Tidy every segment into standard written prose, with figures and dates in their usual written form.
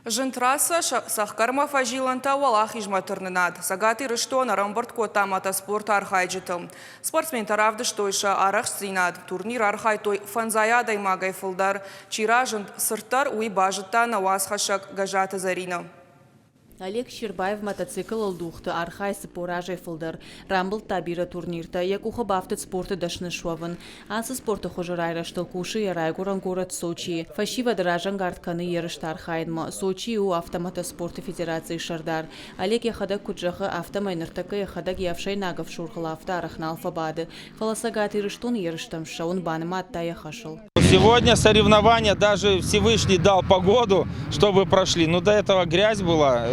Зын трассӕ цӕхгӕрмӕ фӕзилӕнтӕ уӕлахизмӕ тырнынад Цӕгат Ирыстон ӕрӕмбырд кодта мотоспорты архайджыты. Спортсментӕ равдыстой сӕ арӕхстдзинад. Турнир архайдтой фӕндзай адӕймагӕй фылдӕр. Чи разынд цырддӕр, уый базыдта нӕ уацхӕссӕг Гӕззаты Зӕринӕ. Олег Щербаев мотоциклыл дугъты архайы 40 азӕй фылдӕр. Рамбылдта бирӕ турниртӕ, йӕ къухы бафтыд спорты дӕсны суӕвын. Ацы спорты хуызы райрӕзтыл кусы йӕ райгуырӕн горӕт Сочийы. Фӕсивӕды разӕнгард кӕны ерысты архайынмӕ. Сочийы у автомотоспорты федерацийы сӕрдар. Олег йӕхӕдӕг куыд зӕгъы, афтӕмӕй ныртӕккӕ йӕхӕдӕг йӕ ӕфсӕйнаг ӕфсургъыл афтӕ арӕх нал фӕбады. Фӕлӕ Цӕгат Ирыстоны ерыстӕм ссӕуын банымадта йӕ хӕсыл. Сегодня соревнования, даже Всевышний дал погоду, чтобы прошли. Ну, до этого грязь была,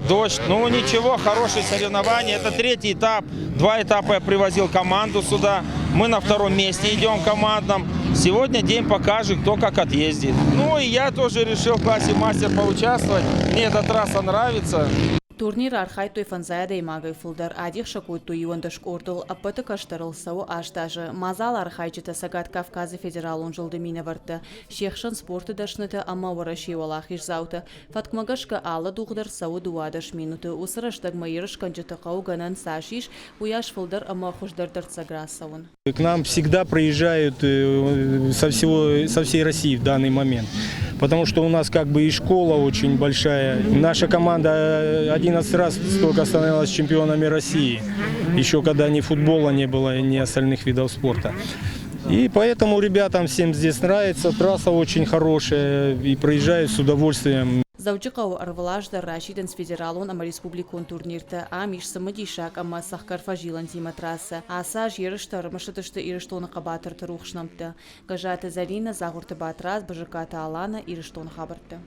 дождь. Ну, ничего, хорошие соревнования. Это третий этап. Два этапа я привозил команду сюда. Мы на втором месте идем командном. Сегодня день покажет, кто как отъездит. Ну, и я тоже решил в классе мастер поучаствовать. Мне эта трасса нравится. Турниры архайдтой фӕндзай адӕймагӕй фылдӕр, адих сӕ кодтой 11 къордыл, ӕппӕты кӕстӕрыл цӕуы 8 азы. Мадзалы архайджытӕ Цӕгат Кавказы федералон зылды минӕвӕрттӕ, се хсӕн спорты дӕснытӕ ӕмӕ Уӕрӕсейы уӕлахиздзаутӕ. Фӕткмӕ гӕсгӕ алы дугъ дӕр цӕуы 12 минуты. Уыцы рӕстӕгмӕ ерысгӕнджыты хъӕуы гӕнӕн цас ис, уыйас фылдӕр ӕмӕ хуыздӕр дӕрддзӕг рацӕуын. К нам всегда приезжают со всей России в данный момент, потому что у нас как бы и школа очень большая. Наша команда 11 раз столько становилась чемпионами России, еще когда ни футбола не было, ни остальных видов спорта. И поэтому ребятам всем здесь нравится, трасса очень хорошая, и приезжают с удовольствием. Дзӕуджыхъӕуы ӕрвылаз дӕр расидынц федералон ӕмӕ республикон турниртӕ. Ам ис цымыдисаг ӕмӕ цӕхгӕр фӕзилӕнтимӕ трассӕ. Ацы аз ерыстӕ ӕрымысыдысты Ирыстоны хъӕбатырты рухс нӕмттӕ. Гӕззаты Зӕринӕ, Дзагъуырты Батрадз, Бызыккаты Алана, Ирыстоны хабӕрттӕ.